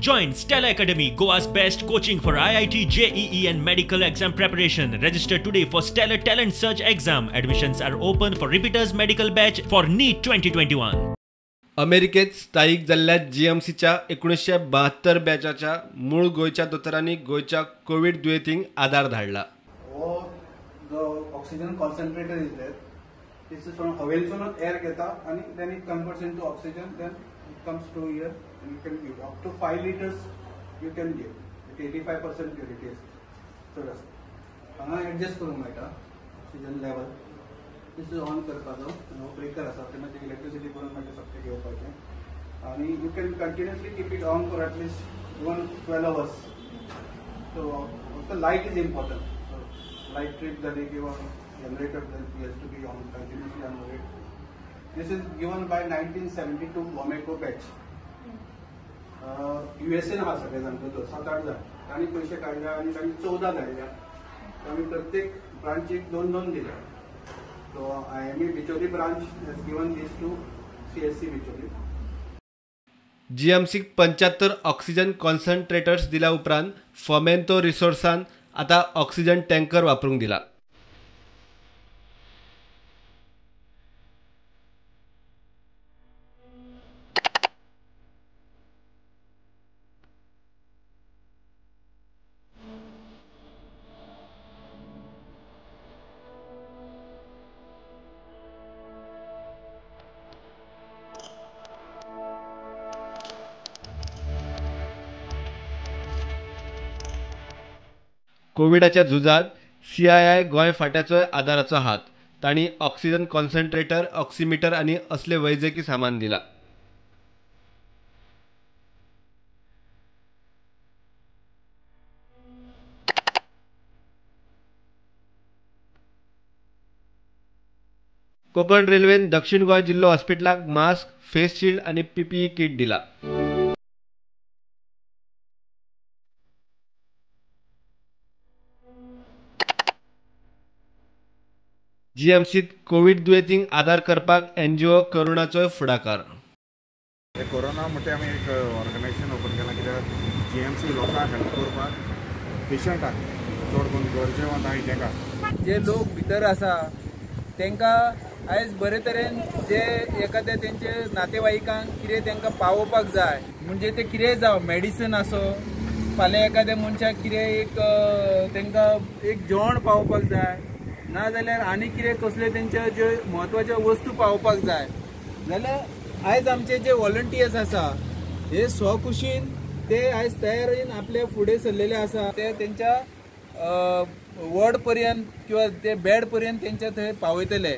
Join Stellar Academy, Goa's best coaching for IIT, JEE and medical exam preparation. Register today for Stellar Talent Search exam. Admissions are open for repeaters medical batch for NEET 2021. अमेरिकेत स्थायिक जाल्ल्या जीएमसीच्या 1972 बॅचाच्या मूळ गोंयच्या दोतोरांनी गोंयच्या Covid दुयेंतींक आदार धाडला. हो जो oxygen concentrator is there, this is from हवेंतसूनच air घेता आनी then it converts into oxygen, then it comes to here and you can give up to 5 litres you can give with 85% purity आसता चड आसता. हांगा एडजस्ट करूंक मेळटा oxygen level. This is on करपाचो हो ब्रेकर आसा, ते मागीर इलेक्ट्रिसिटी करून मागीर सगळें घेवपाचें आनी you can continuously keep it on for at least even 12 hours. So फक्त light is important. So light trip जाली किंवा generator has to be on continuously on it. This is given by 1972 Gomaco batch. USA आहा सगळे जाण दोतोर 7-8 जाण, तांणी पयशे काडल्या आनी तांणी 14 धाडल्या. आमी प्रत्येक ब्रांचीक 2-2 दिल्या. So IMA Bicholim branch has given this to CSC Bicholim. जीएमसीक 75 oxygen concentrators दिल्या उपरांत फोमेंतो रिसोर्सान आतां ऑक्सिजन टँकर वापरूंक दिला. कोविडाच्या झुजात सीआयआय गोंय फांट्याचोय आदाराचो हात. तांणी ऑक्सिजन कॉन्सन्ट्रेटर, ऑक्सिमीटर आनी असले वैजकी सामान दिला. कोकण रेल्वेन दक्षिण गोंय जिल्लो हॉस्पिटलाक मास्क, फेस शिल्ड आनी पीपीई किट दिला. जीएमसीत कोवीड दुयेंतींक आदार करपाक एनजीओ करुणाचोय फुडाकार. हे कोरोना म्हणजे आमी एक ऑर्गनायझेशन ओपन केलां कित्याक जीएमसी लोकांक हेल्प करपाक, पेशंटाक चड करून गरजेवंत आनी तांकां जे लोक भितर आसा तांकां आयज बरे तरेन जे एखाद्या तेंचे नातेवाईकांक कितें तांकां पावोवपाक जाय, म्हणजे ते कितेंय जावं, मेडिसन आसो, फाल्यां एखाद्या मनशाक कितें एक तांकां एक जेवण पावोवपाक जाय, ना जाल्यार आनी कितें कसले तेंचे ज्यो म्हत्वाच्यो वस्तू पावोवपाक जाय जाल्यार आयज आमचे जे वॉलंटियर्स आसा हे स्वखुशीन ते आयज तयारीन आपल्या फुडें सरलेले आसा. ते तेंच्या वॉर्ड पर्यंत किंवा ते बेड पर्यंत तेंच्या थंय पावयतले.